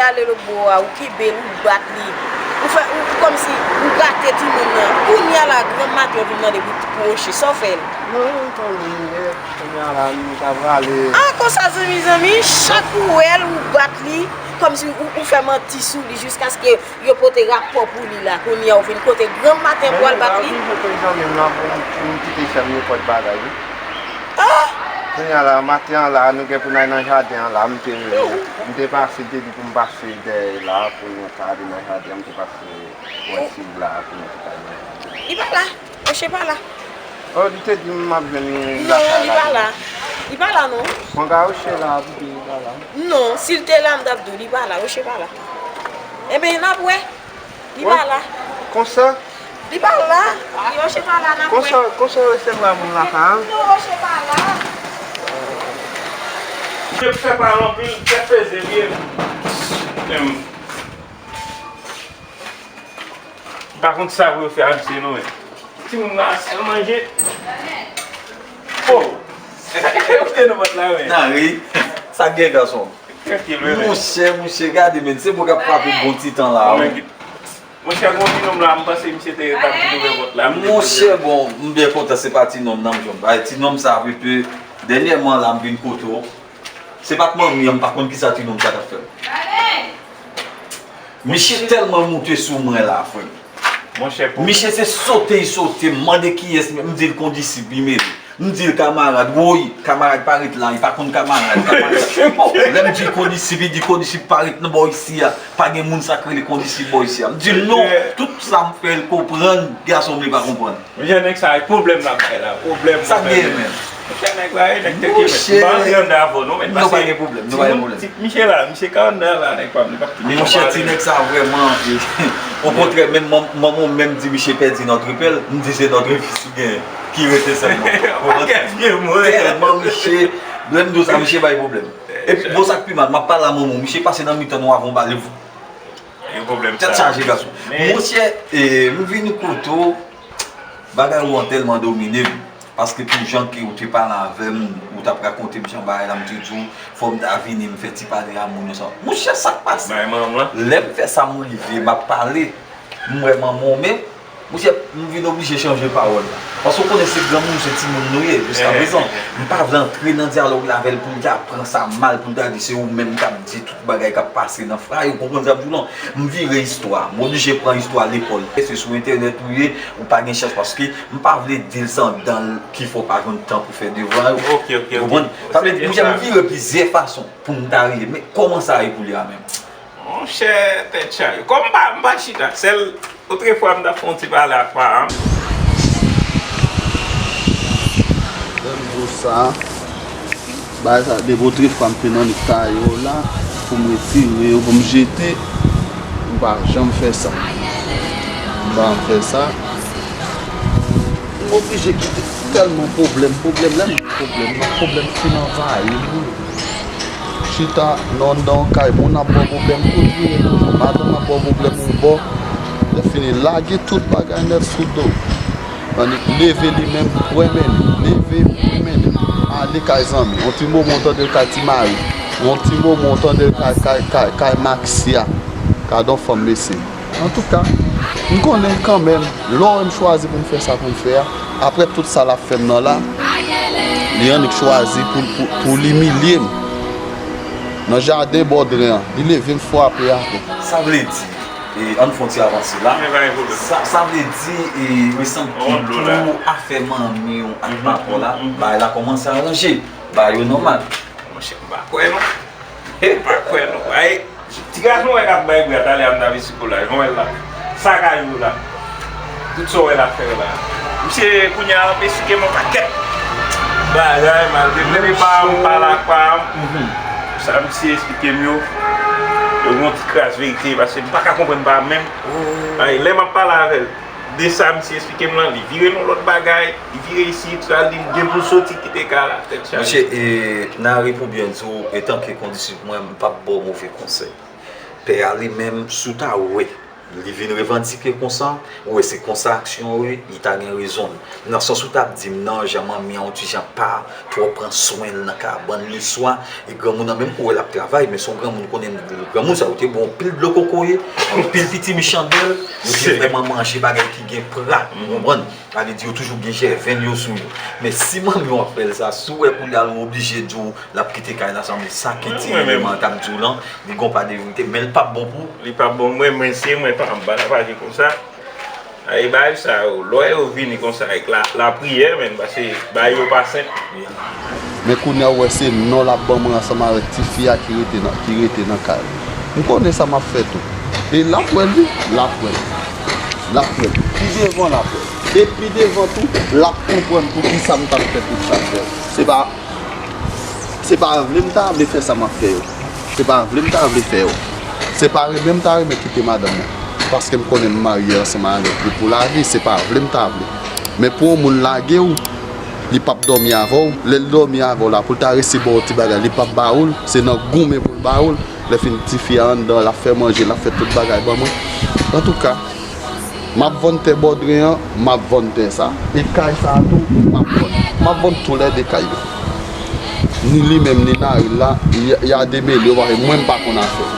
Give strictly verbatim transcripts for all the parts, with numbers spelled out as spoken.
Ale lòtbò a, ou kenbe l, ou bat li. Ou fè, ou, ou kòmsi, ou gate timoun nan. Kounye a la, granm maten, ou vin mande pou, pou woche. Sa w fè l? Non, tann li, kounye a la, nou ta prale. Ah, konsa, zanmi, zanmi, chak ou wè l, ou bat li, kòmsi ou, ou fè manti sou li, jiskaske yo pote rapò pou li la. Kounye a, ou vin kote granm maten pou al bat li. Mwen la, wi, mwen te zanmi m nan pou m, pou m kite fè m nenpòt bagay, wi. Ah! Kounye a la, maten an la, nou gen pou n al nan jaden an la, m te, m te pase, m te di pou m pase dèyè la, pou nou ka ale nan jaden an, m te pase wè si w la, pou nou te ka al nan jaden. Li pa la. Woche pa la. Oh, li te di m ap jwenn li lakay la. Non, li pa la. Li pa la, non. Mwen ka Woche la, pou di li pa la. Non, si l te la, m t ap di w, li pa la. Woche pa la. Enben, n ap wè. Li pa la. Konsa? Li pa la. Li Woche pa la, n ap wè. Konsa, konsa resevwa moun lakay an? Non, Woche pa la. Misye fè pale anpil, tèt peze, vye. Em. M pa konn sa pou yo fè a misye non, men. Timoun la sèl manje. Oh! Ou te nan vant la, men. Nan ri. Sa gen gason. Trankil, men. Monchè, monchè, gade, men. Se mwen k ap frape bon ti tan la, wi. Monchè, gon binòm la, m panse misye te t ap vin ouvè pòt la. Monchè, bon, m byen kontan se pa ti nonm nan m jwenn. Bay ti nonm sa vle pe. Dènyèman la, m vin kote w. Se pa t manmi an, m pa konn kisa ti nonm sa t ap fè m. Misye tèlman moute sou mwen la, frè. Monchè, pou misye se sote l sote, m mande kiyès, m di l kondisip, li mele. M di l kamarad, woy, kamarad pa ret la, li pa konn kamarad, kamarad. Lè m di l kondisip, li di kondisip pa ret nan bò isi a. Pa gen moun sa k rele kondisip bò isi a. M di l non, tout sa m fè l konprann, gason m li pa konprann. Monchè, nèg sa, e pwoblèm l ap bay la, pwoblèm. Sa l genyen menm? Monchè, nèg la, e nèg tèt ki mèt. Monchè, m pa antre anndan avè w non, men. Non, pa gen pwoblèm, nou pa gen pwoblèm. Misye la, misye ka anndan la, nèg pa m, li p ap kite nou pale. Monchè, ti nèg sa vrèman, e, okontrè, menm man-, manman w menm di misye pèdi nòtrepèl, m di se nòtrefis ki gen, ki rete sèlman. Ou konprann? Tèlman misye, lè m di w sa, misye bay pwoblèm. Epi, bon, sa k pi mal, m ap pale a manman w, misye pase nan mitan nou avè yon bale. Gen pwoblèm sa. Tèt chaje, gason. Monchè, e, m vin kote w, bagay ou an tèlman domine m. Paske pou jan ke ou te pale avè m, ou t ap rakonte m jan bagay la, m te di w, fò m ta vini, m fè ti pale a moun yo sa. Monchè, sa k pase? Bay manman m lan. Lè m fè sa, m rive, m ap pale, m wè manman w, men, monchè, m vin oblije chanje pawòl la. Paske w konnen se granmoun, se timoun nou ye, jiskaprezan. M pa vle antre nan dyalòg la avè l pou l ta pran sa mal, pou l ta di se ou menm k ap di tout bagay k ap pase nan fwaye, ou konprann sa m di w lan? M vire istwa, m oblije pran istwa lekòl. Se sou entènèt ou ye, ou pa gen chans paske m pa vle di l se anndan l ki fè w pa jwenn tan pou fè devwa yo. Ok, ok, ok. Ou konprann? Sa vle di, monchè, m vire plizyè fason pou m ta rive. Men kòman sa ye koulye a menm? Monchè, tèt chaje. Kòm m pa, m pa chita, sèl otrefwa m t ap fè yon ti pale ak paran m. Lè m di w sa, bagay sa, depi otrefwa m te nan nèg taye yo la, pou m retire yo, pou m jete, m pa janm fè sa. M pa janm fè sa. M oblije kite tèlman pwoblèm, pwoblèm, lè m di pwoblèm, pwoblèm fin anvayi m. Chita nan, nan kay moun ap ba w pwoblèm, tou vire toujou. Madanm ap ba w pwoblèm yon bò. Lè fini, lage tout bagay nèt sou do. Annik leve li menm, pran mennen. Leve, pran mennen. Ale kay zanmi. Yon ti moman w tande l kay ti mari. Yon ti moman w tande l kay, kay, kay, kay Maxia. Gade yon fanm, mesye. Antouka, m konnen kanmenm, lè w wè m chwazi pou m fè sa pou m fè a, apre tout sa l ap fè m nan la, li annik chwazi pou, pou, pou l imilye m. Nan jaden bò dren an, li leve m frape atè. Sa vle di, e, ann fè yon ti avanse la. Sa, sa vle di, e, resanti pou afè manmi w ak papa w la, bagay la kòmanse aranje. Bagay yo nòmal. Monchè, m pa kwè non. M pa kwè non. Ay, ti gason wè k ap bay bra talè a m ta vin sou kolaj. Mwen wè l la. Sa kay yo la. Tout sa w wè l ap fè yo la. Misye kounye a ap esplike m yon pakèt bagay, malgre m rele pa m, pale ak pa m. Sa misye esplike m yo, yo gen yon ti kras verite, paske m pa ka konprann pa m menm. Ay, lè m ap pale avè l, de sa misye esplike m lan, li vire l yon lòt bagay, li vire isit, sa l di l gen pou l soti kite kay la, tèt chaje. Mesye, e, Nari, pou byen di w, etanke kondisip mwen, m p ap ba w move konsèy. Pè a li menm, si w ta wè, Li vin revandike konsa, ou wè se konsa aksyon yo ye, li ta gen rezon l. Nan sans ou t ap di m nan, jan manmi an yon ti jan pa twò pran swen l nan kabann li swa, e granmoun nan menm kou wè l ap travay, men se yon granmoun konnen granmoun sa yo te bon pil dlo kokoye, anpil pitimi chandèl, yo te vrèman manje bagay ki gen pra, ou konprann? Sa vle di yo toujou gen jèvenn yo sou yo. Men si manmi w ap fè l sa, si w wè kounye a l oblije di w l ap kite kay la, sanble sa ke ti eleman an t ap di w lan, li gon pa de verite, men l p ap bon pou ou. Li p ap bon mwen, mwen se mwen pa m pa t ap aji konsa. Ay bagay sa yo, lè yo vini konsa avèk la, lapriyè menm, paske bagay yo pa senp. Men kounye a ou wè se non l ap ban mwen ansanm avèk tifi a ki rete nan, ki rete nan kay la. M konnen sa m ap fè tou. E l ap wè l wi, l ap wè l. L ap wè l. Pi devan l ap wè l. E pi devan tou, l ap konprann poukisa m t ap fè tout sa k fè. Se pa, se pa vle m ta vle fè sa m ap fè yo. Se pa vle m ta vle fè yo. Se pa renmen m ta renmen kite madanm mwen. Paske m konnen m marye ansanm avèk li pou lavi. Se pa vle m ta vle. Men pou yon moun lage w, li p ap dòmi avè w. Lè l dòmi avè w la, pou l ta resi ba w ti bagay, li p ap ba ou l. Se nan goumen pou l ba ou l. Lè fini tifi a anndan, l ap fè manje, l ap fè tout bagay ban mwen. Antouka, m ap vann tè bò dren an, m ap vann tè sa. E kay sa a tou, m ap vann. M ap vann toulède kay yo. Ni li menm, ni Naril la, y a, y a demele yo, paske mwen m pa konn afè.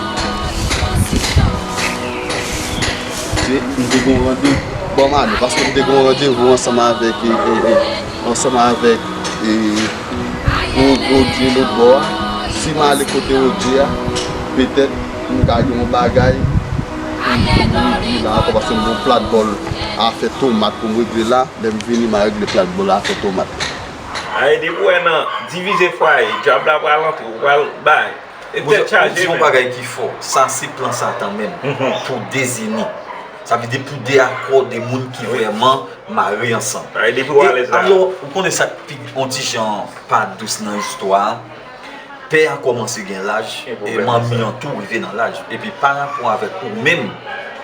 Se, m te gen yon randevou, bon, m ale, paske m te gen yon randevou ansanm avèk, e, e, e, ansanm avèk, e, O-, Odje lòt bò a. Si m ale kote Odje a, petèt m ka gen yon bagay pou m, pou m regle la ankò, paske m gen yon plat bòl afè tomat pou m regle la. Lè m vini, m a regle plat bòl afè tomat. Ay, depi w wè nan divize fwaye, dyab la pral antre, ou pral bay. E tèt chaje menm. Ou di yon bagay ki fò, sa se plan Satan menm, pou dezini. Sa vle di pou de akò de moun ki vrèman mare ansanm. Alò, ou konnen sa k pi yon ti jan pa dous nan istwa a? Pè a kòmanse gen laj, e manmi an tou rive nan laj. Epi pa rapò avèk ou menm,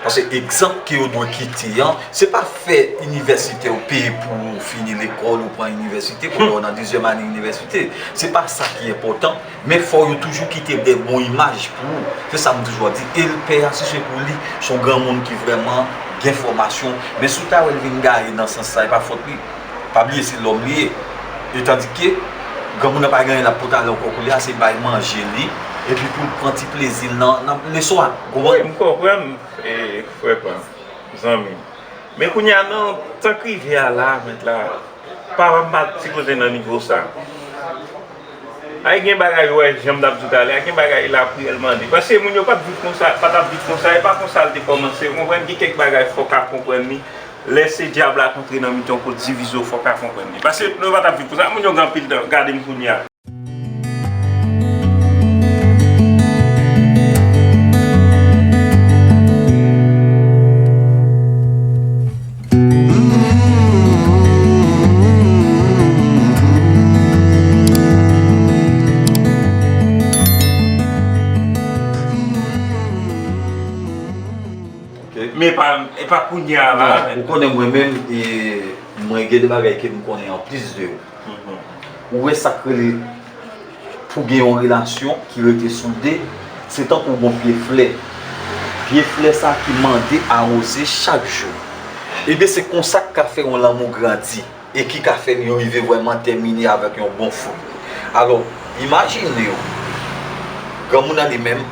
paske egzanp ke yo dwe kite an, se pa fè inivèsite ou peye pou ou fini lekòl, ou pran inivèsite, kounye a w nan dezyèm ane inivèsite. Se pa sa ki enpòtan. Men fò yo toujou kite de bon imaj pou ou. Se sa m toujou ap di. E l pè a, si se pou li, se yon granmoun ki vrèman gen fòmasyon. Men si w ta wè l vin gaye nan sans sa, e pa fòt li. Pa bliye se lòm li ye. E tandike, granmoun nan pa gen anyen l ap pote ale ankò koulye a, se bay manje li, epi pou l pran ti plezi l nan, nan leswa. Wi, m konprann, e, frè pa m, zanmi m. Men kounye a, nan tan k rive a la, mèt la, pa m pa t sipoze nan nivo sa. Ay gen bagay, wè, jan m t ap di w talè a, gen bagay lapriyè l mande. Paske moun yo pa t viv konsa, pa t ap viv konsa, e pa konsa l te kòmanse. Ou konprann, gen kèk bagay fò w ka konprann li. Lè se dyab la k antre nan mitan w pou divize w, fò w ka konprann li. Paske nou pa t ap viv konsa. Moun yo gen anpil tan, gade m kounye a. Men pa, e pa kounye a la. Non, ou konnen mwen menm, e, mwen gen de bagay ke m konnen anplis de ou. Ou wè sa k rele pou gen yon relasyon ki rete soude, se tankou yon pye flè. Pye flè sa ki mande awoze chak jou. Ebyen, se konsa k ka fè yon lanmou grandi e ki ka fè l yo rive vrèman tèmine avèk yon bon fwi. Alò, imajine w, granmoun nan li menm,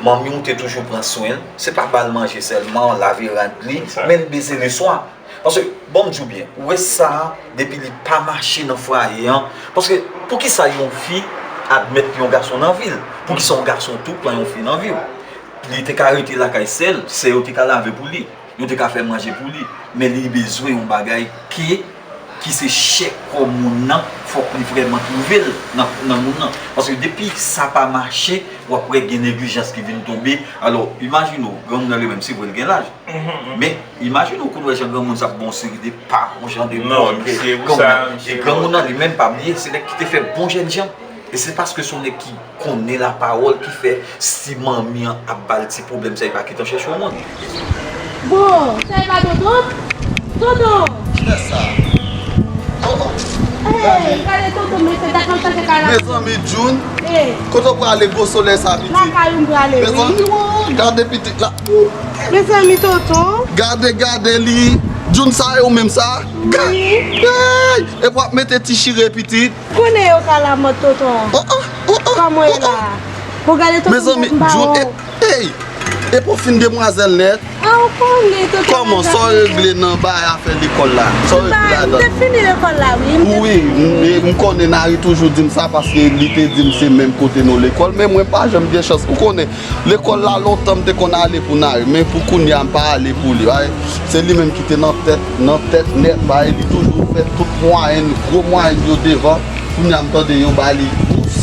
manmi w te toujou pran swen l, se pa ba l manje sèlman, lave rad li, men l beze leswa. Paske, ban m di w byen, ou wè sa a, depi li pa mache nan fwaye an, paske, poukisa yon fi admèt yon gason nan vi l? Poukisa yon gason tou pran yon fi nan vi w? Li te ka rete lakay sè l, sè yo te ka lave pou li, yo te ka fè manje pou li, men li bezwen yon bagay ke, ki se chè kò moun nan, fòk li vrèman twouve l nan, nan moun nan. Paske depi sa pa mache, w ap wè gen neglijans ki vin tonbe. Alò, imajine w, granmoun nan li menm, se vre l gen laj. Men, imajine w konn wè jan granmoun sa ap ba yon seri de pa, yon jan de pòl, e granmoun nan li menm pa bliye, se nèg ki te fè bon jènjan. E se paske se yon nèg ki konnen lapawòl ki fè si manmi an ap ba l ti pwoblèm sa, li pa kite l chèche yon moun. Bon, sa e pa tonton? Tonton! Kiyès sa? Tonton? E, Gade tonton, mesye, dat m ap chache kay la. Mezanmi, June, kote w prale gwo solèy sa, pitit? Lakay ou m prale, wi. Mezanmi, wè, gade pitit la. Mezanmi, tonton. Gade, gade li. June, sa e ou menm sa? Wi. Hey! Epi w ap mete ti chire, pitit. Konnen yo ka lamòd, tonton. Oh, oh, oh, oh, kòman w ye la? Bon, gade tonton, mezanmi, m pa wè w. Hey! Epi w fin demwazèl nèt. Ah, ou konnen, tonton. Kòman, sa w regle nan bay afè lekòl la? Sa w regle ladan? M te fini lekòl la, wi. Wi, m, m konnen Nari toujou di m sa, paske li te di m se menm kote nou lekòl, men mwen pa janm gen chans. Ou konnen, lekòl la lontan m te konn ale pou Nari, men pou kounye a m pa ale pou li. Ay, se li menm ki te nan tèt, nan tèt nèt, bay, li toujou fè tout mwayèn, gwo mwayèn yo devan. Kounye a m tande yo ba li bous.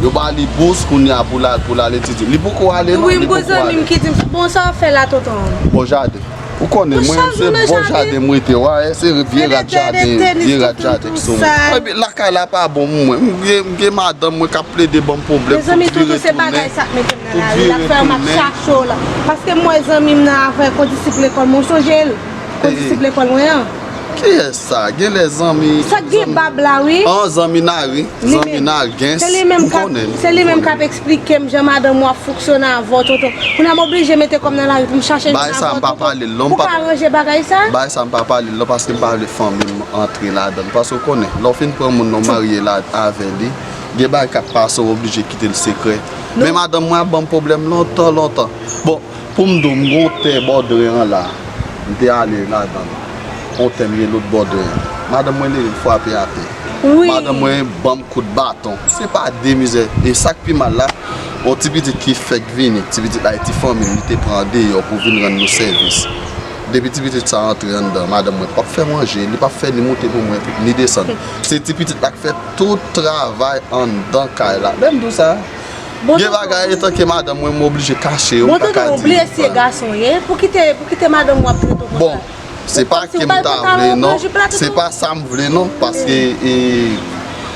Yo ba li bous kounye a pou l al, pou l al etidye. Li poko ale non, li poko ale. Wi, m gon zanmi m ki di m, bon, sa w ap fè la, tonton? Bò jaden. Ou konnen, mwen se bò jaden m rete, w a, se vye rad jaden, vye rad jaden ki sou mwen. Epi lakay la pa bon pou mwen. M gen, m gen madanm mwen k ap plede ban m pwoblèm, mezanmi, tonton, se bagay sa k mete m nan lari la, fè m ap chache w la. Paske m wè zanmi m nan avèk yon disip lekòl mwen, w sonje l? Yon disip lekòl mwen an. Kiyès sa? Genlè zanmi. Sa k gen bab la, wi. An, zanmi Nari. Zanmi Nari, gen. Se li menm k ap, se li menm k ap eksplike m jan madanm ou ap fonksyone avè w, tonton. Kounye a m oblije mete kò m nan lari pou m chache youn avè w, tonton. Bagay sa, m pa pale l non. Ou ka ranje bagay sa? Bagay sa, m pa pale l non, paske m pa vle fanmi m antre ladan l. Paske w konnen, lè w fin pran moun nan, w marye la avè li, gen bagay k ap pase, w oblije kite l sekrè. Men madanm mwen ap ban m pwoblèm lontan, lontan. Bon, pou m di w, m gen yon tè Bòdren an la. M te ale ladan l. Yon tè m gen lòt Bòdren an. Madanm mwen leve l frape atè. Wi. Madanm mwen ban m kout baton. Se pa de mizè. E sa k pi mal la, yon ti pitit ki fèk vini, ti pitit la e ti fanmi l, li te pran andeyò pou vin rann nou sèvis. Depi ti pitit sa antre anndan, madanm mwen p ap fè manje, li p ap fè ni moute pou mwen, ni desann. Se ti pitit la k fè tout travay anndan kay la. Lè m di w sa, gen bagay, etanke madanm mwen, m oblije kache yo, m pa ka di. Bon, tonton, ou bliye se gason w ye? Pou kite, pou kite madanm w ap trete w konsa? Bon, se pa ke m ta vle non. Se pa sa m vle non, paske, e,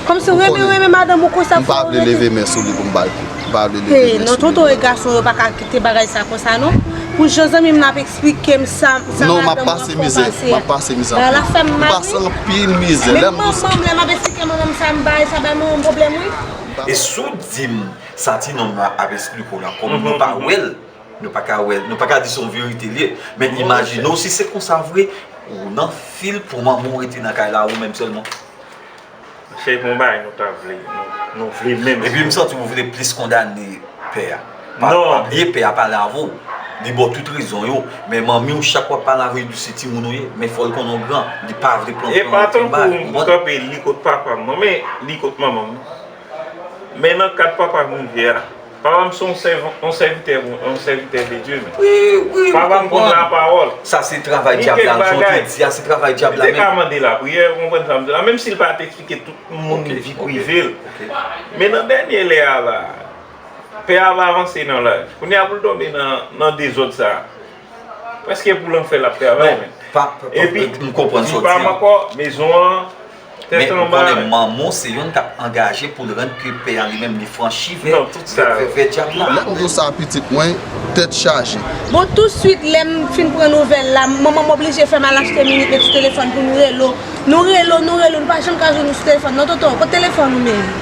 kòmsi w renmen, renmen madanm ou konsa, fò w rete. M pa vle leve men sou li pou m ba l kou. M pa vle leve men sou li. Non, tonton, e gason yo pa ka kite bagay sa konsa non. Pou jan zanmi m nan ap eksplike m sa, sa madanm mwen ap fè w pase a. Non, m ap pase mizè, m ap pase mizè anpil. Bagay la fè m mal, wi. M pase anpil mizè. Menm manman m, lè m ap eksplike manman m sa, m bay, sa bay manman m pwoblèm, wi. E si w di m sa ti nonm nan ap eksplike w la, kòm nou pa wè l, nou pa ka wè l, nou pa ka di se yon verite l ye. Men imajine w si se konsa vre, ou nan fil pou manman w rete nan kay la, ou menm sèlman. Cheri, gon bagay nou ta vle, nou, nou vle menm. Epi m santi ou vle plis kondane pè a. Pa, pa bliye pè a pale avè w. Li ba w tout rezon yo. Men manmi w, chak w ap pale avè l, li di w se timoun ou ye. Men fò l konnen w gran. Li pa vle pran, pran, pran bagay, ou konprann? E pa tankou m pou kanpe li kot papa m non, men li kot manman m. Men nan kad papa m rive a, papa m se yon sèv-, yon sèvitè, yon sèvitè de Dye, men. Wi, wi, m konprann. Papa m konn lapawòl. Sa se travay dyab la, jan w te di a, se travay dyab la menm. Li te ka mande lapriyè, ou konprann sa m di la, menm si l pa t eksplike tout moun vi prive l. Men nan dènye lè a la, pè a va avanse nan laj. Kounye a pou l tonbe nan, nan dezòd sa a. Prèske pou lanfè l ap travay, men. Epi, m konprann sa w di a. Ti pa m ankò, mezon an, tèt anba. Men ou konnen manman w se youn k ap angaje pou l rann ke pè a li menm li franchi vè, vè, vè dyab la. Lè m di w sa, pitit mwen, tèt chaje. Bon, touswit, lè m fin pran nouvèl la, manman m oblije fè m al achte minit nan ti telefòn pou nou rele w. Nou rele w, nou rele w, nou pa janm ka jwenn ou sou telefòn. Non, tonton, kote telefòn ou menm?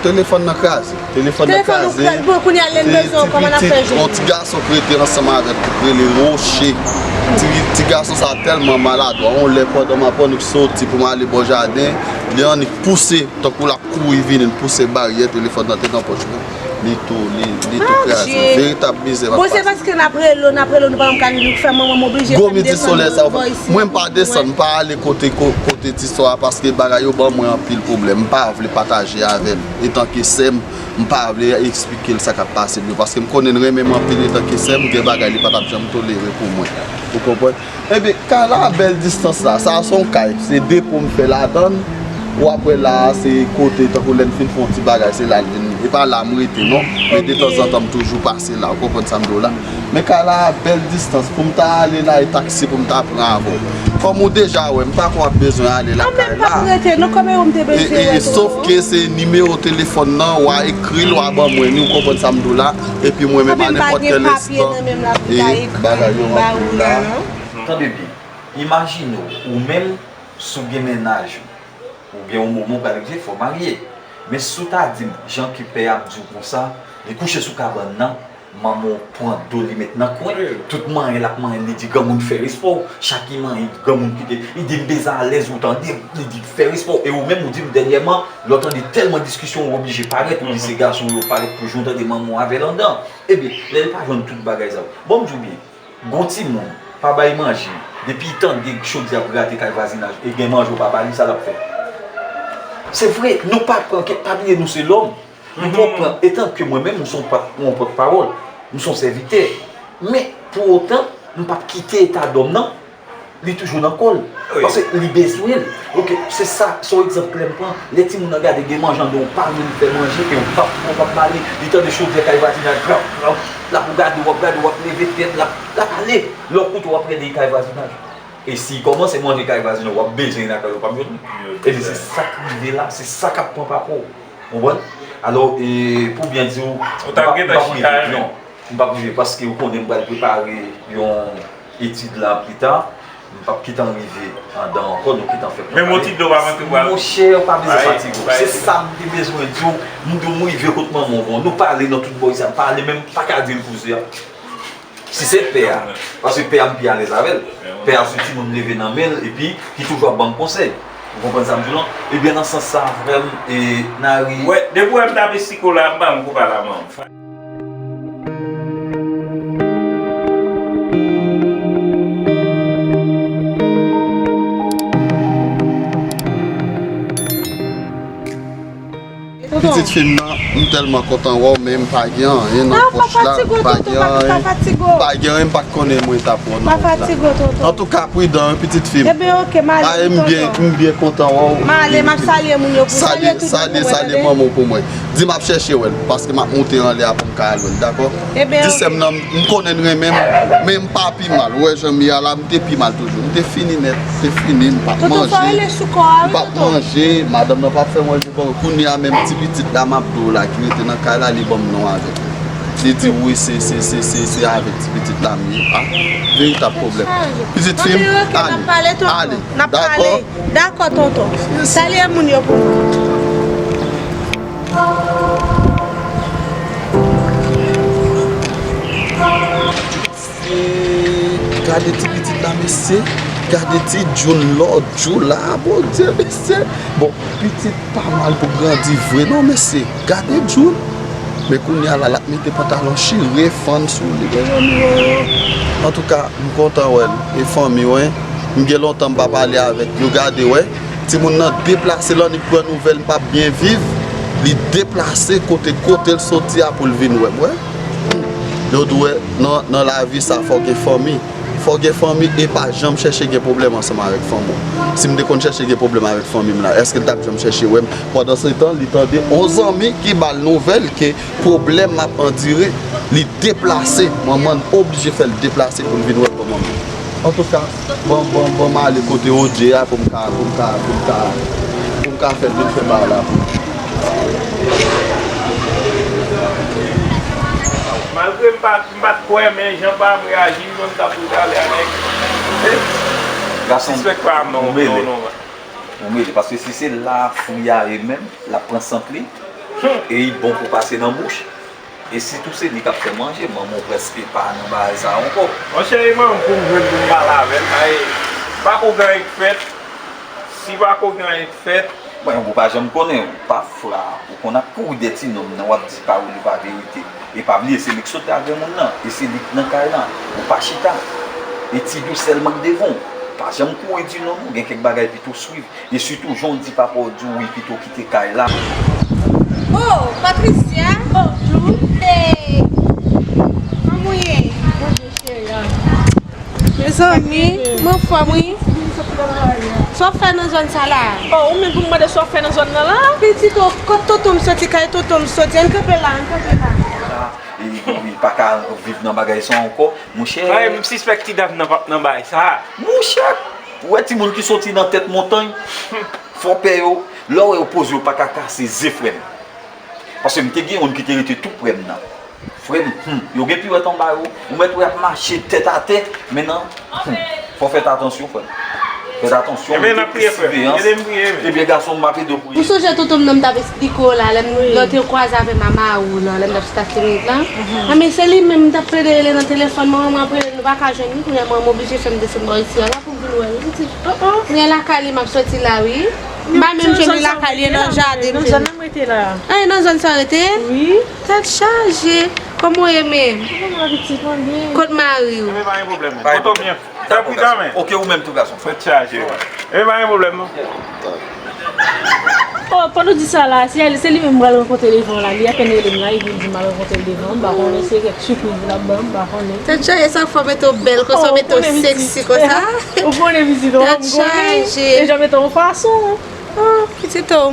Telefòn nan kraze. Telefòn nan kraze. Telefòn ou kraze. Bon, kounye a, lè n bezwen w, kòman n ap fè jwenn ou? Yon ti gason k rete ansanm avè l, ki rele Roche. Ti, ti gason sa tèlman maladwa. Yon lè, pandan m ap annik soti pou m ale bò jaden, li annik pouse, tankou l ap kouri vini, l pouse baryè, telefòn nan te nan pòch mwen. Li tou, li, li tou kraze. Veritab mizè m ap pase. Bon, se paske n ap rele w, n ap rele w, nou pa janm ka jwenn ou, ki fè manman m oblije fè m desann pou m vin bò isit. Mwen, m pa desann, m pa ale kote, ko-, kote ti sò a, paske bagay yo ban mwen anpil pwoblèm. M pa vle pataje avè l. Etanke sè m, m pa vle eksplike l sa k ap pase m yo, paske m konnen l renmen m anpil etanke sè m, gen bagay li pa t ap janm tolere pou mwen. Ou konprann? Ebyen, kay la a bèl distans la. Sa a se yon kay. Se depo m fè ladan l. W ap wè la a, se kote, tankou lè n fin fè yon ti bagay, se la n vin. E pa la m rete, non. Men detanzantan, m toujou pase la. Ou konprann sa m di w la? Men kay la a bèl distans. Pou m ta ale la, e taksi pou m ta pran avè w. Kòm ou deja wè, m pa kwè w ap bezwen ale lakay la. An, men m p ap rete, non, kòm e ou m te bezwen wè tou. E, e, sòf ke se nimewo telefòn nan, w a ekri l, w a ban mwen li, ou konprann sa m di w la. Epi mwen menm, a nenpòt kèl enstan, e bagay yo anpil la. Tande byen, imajine w, ou menm, si w gen mennaj ou, Oubyen yon moman w pral rive, fò w marye. Men si w ta di m, jan ke pè a ap di w konsa, li kouche sou kabann nan, manman w pran do li met nan kwen, tout manyen l ap manyen, li di granmoun fè respè w, chak li manyen granmoun kite, li di m bezwen alèz ou tande, li di fè respè w, e ou menm ou di m dènyèman, lè w tande tèlman diskisyon ou oblije parèt, ou di se gason yo parèt pou jwenn tande manman w avè l anndan. Ebyen, lè l pa jwenn tout bagay sa yo. Bon, m di w byen, gon timoun, pa bay manje, depi l tande chodyè ap grate kay vwazinaj, e gen manje w pa ba li, sa l ap fè? Se vre, nou pa pran kè, pa bliye nou se lòm. Nou pran, etan ke mwen menm, m se yon pòt, yon pòtpawòl, m se yon sèvitè. Men, pou otan, m p ap kite eta dòm nan, li toujou nan kò l. Paske li bezwen l. Oke, se sa, se yon egzanp klè m pran. Lè timoun nan gade gen manje anndan, ou pa menm fè manje, e ou p ap pran, ou p ap ba li, li tande chodyè kay vwazinaj, grap, grap, l ap gade w, w ap gade w, w ap leve tèt, l ap, l ap ale. Lè w koute, w ap rele li kay vwazinaj. E si l kòmanse manje kay vwazinaj, w ap bezwen lakay ou p ap jwenn li. Ebyen, se sa k rive la, se sa k ap pran papa w. Konprann? Alò, e, pou byen di w, m p ap, m p ap rive, non. M p ap rive paske ou konnen m pral prepare yon etid la pita. M p ap kite an rive anndan ankò, nou kite an fè pran pale. Menm yon ti dlo pa manke pral. Monchè, ou pa bezwen fatige w. Se sa m te bezwen di w. M di w, m rive kot manman w, bon, nou pale nan tout bò isit, m pale, men m pa ka di l koze a. Si se pè a, paske pè a m pi alèz avè l. Pè a se timoun m leve nan men l, epi ki toujou ap ban m konsèy. Ou konprann sa m di w lan? Ebyen, nan sans sa, frè m, e, n a ri. Wè, depi w wè m tape sikola, m pa janm kou pale a manman m. Pitit fi m nan, m tèlman kontan wè w, men m pa gen anyen nan pòch la, m pa gen anyen, m pa gen anyen, m pa t konnen mwen t ap wè w nan wout la. Antouka, pridan wi, pitit fi m. Ebyen, oke, m ale wi, tonton. M byen kontan wè w. M ale, m ap salye moun yo pou, salye tout moun pou mwen, tande. Salye, salye manman w pou mwen. Di m ap chèche wè l, paske m ap moute anlè a pou m ka al wè l, dakò? Di sè m nan, m konnen l renmen m, men m pa pi mal. Ou wè jan m ye a la, m te pi mal toujou. M te fini nèt, m te fini, m p ap manje. Tonton, fò rele sou kò a, wi, tonton. M p ap manje, madanm nan p ap fè manje ban mwen. Kounye a menm, ti pitit la, m ap di w la, ki rete nan kay la, li ban m non avèk li. Li di, wi, se, se, se, se, se avèk ti pitit la m ye. A, veritab pwoblèm. Pitit fi m, ale, ale, dakò? Dakò, tonton. Salye moun yo pou mwen. Gade ti pitit la, mesye. Gade ti Jun lòt jou la, Bondye, mesye. Bon, pitit pa mal pou grandi vre, non, mesye. Gade Jun. Men kounye a la, l ap mete pantalon chire, fann sou li, mezanmi, o. Antouka, m kontan wè l. E fanmi w, wi. M gen lontan m pa pale avèk yo. Gade, wè. Timoun nan deplase, l annik pran nouvèl m p ap byen viv. Li deplase kote, kote l soti a pou l vin wè m, wè. Yo di w, wè, nan, nan lavi sa, fò gen fanmi. Fò gen fanmi e pa janm chèche gen pwoblèm ansanm avèk fanmi w. Si m te konn chèche gen pwoblèm avèk fanmi m la, èske l t ap janm chèche wè m? Pandansetan, li tande on zanmi ki ba l nouvèl ke pwoblèm ap andire, li deplase. Manman l oblije fè l deplase pou l vin wè granmanman l. Antouka, bon, bon, bon, m ale kote Odje a pou m ka, pou m ka, pou m ka, pou m ka fè l vin fè bagay la pou m. Malgre m pa, m pa t kwè, men jan pa m reyaji, m menm t ap ri talè a, nèg. Gason, sispèk pa m, non, non, non. Ou mele, paske si se la fwi a ye menm, l ap pran sant li, e li bon pou pase nan bouch. E sitou se li k ap fè manje, manman w prèske pa nan bagay sa a ankò. Monchè, e manman m pou m jwenn pou m pale avè l, pa e, pa ko gen anyen k fèt. Si pa ko gen anyen k fèt. Bon, ou pa janm konnen, pafwa, ou konn ap kouri dèyè ti nonm nan, w ap di pawòl yo pa verite. E pa bliye, se li k sot la granmoun nan, e se li k nan kay la. Ou pa chita. E ti dous sèlman k devan w. Pa janm kouri di non, non, gen kèk bagay pito swiv. E sitou, jan w di papa w di w wi, pito kite kay la. Oh, Patricia! Bonjou! Hey! Kòman w ye? Bonjou, cheri. Mezanmi, m anfòm, wi. Sa w ap fè nan zòn sa la? Oh, ou menm pou m mande sa w ap fè nan zòn nan la? Pitit, oh, kot tonton m soti, kay tonton m soti. Ann kanpe la, ann kanpe la. E, e, e, pa ka viv nan bagay sa ankò, monchè. Ay, m sispèk ti dam nan p ap nan bagay sa. Monchè, ou wè timoun ki soti nan tèt montany? Fò pè yo, lè w wè yo poze yo pa ka kase ze, frè m. Paske m te gen youn ki te rete tou prè m nan. Frè m, hmm, yo gen piwèt anba yo. Ou mèt wè y ap mache tèt atè, men nan, hmm, fò w fè atansyon, frè m. Fèt atansyon, mete plis siveyans. Ebyen gason m ap ede w pou li. Ou sonje tonton m nan m t ap eksplike w la, lè m lè w te kwaze avè m a Mawou la, lè m t ap chita Senit la? Anben se li menm m t ap plede rele nan telefòn, manman m ap rele l, nou pa ka jwenn li, kounye a manman m oblije fè m desann bò isi a la pou m vin wè l wi pitit. Mwen lakay li m ap soti la wi. M pa menm jwenn li lakay li, e nan jaden m jwenn li. Ah, e nan zòn sa w rete? Wi. Tèt chaje. Kòman w ye menm? Kot mari w? Ebyen pa gen pwoblèm. Tonton byen. Fè pridan men. Ok, ou menm tou gason. Tèt chaje. Ebyen pa gen pwoblèm non. Oh, pandan w di sa la, se li menm m pral rankontre devan la. Li apèn rele m la, li vin di m al rankontre l devan. M pa konnen se kèk sipriz l ap ban m, m pa konnen. Tèt chaje, sa k fè w mete w bèl konsa, w mete w seksi konsa. Ou konnen pitit, ou konnen. Tèt chaje. Deja mete w fason. Oh, pitit o.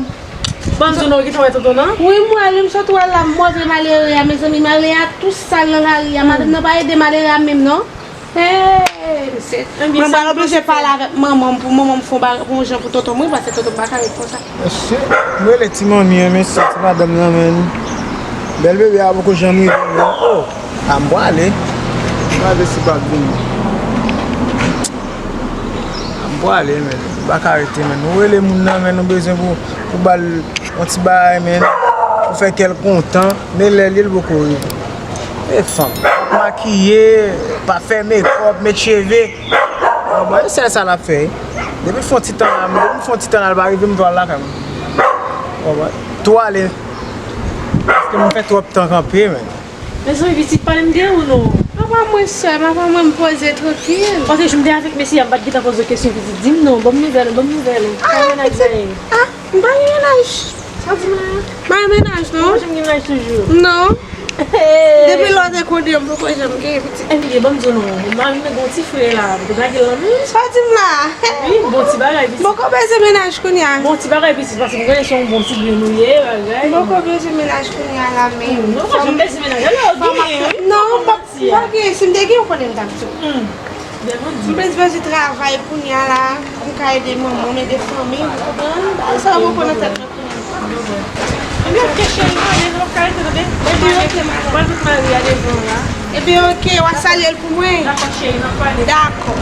Ban m di w non, ou gentan wè tonton nan? Wi, m wè l, m sot wè l la, m montre malere a, mezanmi, malere a tou sal nan lari a, madanm nan pa ede malere a menm non. Hey, mesye. Mwen pral oblije pale avèk manman m pou manman m fè yon ba- fè yon jan pou tonton m wi, paske tonton m pa ka ret konsa. Mesye, m rele ti manmi an, mesye, ti madanm nan, menn. Bèl bebe a poko janm rive, menn. Oh, a m pwale. M pral vin si pa vini. A m pwale, menn. M pa ka rete, menn. Nou rele moun nan, menn, nou bezwen pou, pou ba l yon ti bagay, menn. Pou fè kè l kontan. Men lè li, l poko rive. E fanm. Makiye, pa fè mekòp, met cheve. Bon, bon, e sèl sa l ap fè. Depi fon ti tan la, depi fon ti tan la, l pa rive, m pral lakay mwen. Bon, bon, tou ale. Paske m fè twòp tan kanpe, men. Mezanmi, pitit, pale m de ou non? Papa mwen sèl, papa mwen m poze trankil. Paske jou m te avèk mesye a, m pa t gentan poze w kesyon, pitit. Di m non, ban m nouvèl ou, ban m nouvèl ou. Kòman mennaj la ye? Ah, m pa gen mennaj. Sa w di m la? M pa gen mennaj non. Ou pa janm gen mennaj toujou? Non. Depi lè w te konnen m poko janm gen pitit. Ebyen, ban m di w non. Mari m nan gen yon ti frè la. Ou te lage l lan menm? Sa w di m la? Wi, bon ti bagay pitit. M poko bezwen mennaj kounye a. Bon ti bagay pitit, paske m konnen se yon bon ti grenn ou ye, bagay. M poko bezwen mennaj kounye a la menm. Non, ou pa janm bezwen mennaj. Alò, ou genyen, wi. Non, m pa m pa gen. Si m te gen, ou konnen m t ap di w. M plis bezwen travay kounye a la, pou m ka ede manman m, ede fanmi m, ou konprann? Bagay sa yo poko nan tèt mwen kounye a. Ebyen, ok, cheri, m ale, nou p ap ka rete, tande? Ebyen, ok, madanm. Mwen vin mari a devan la. Ebyen, ok, w a salye l pou mwen? Dakò, cheri, n ap pale. Dakò.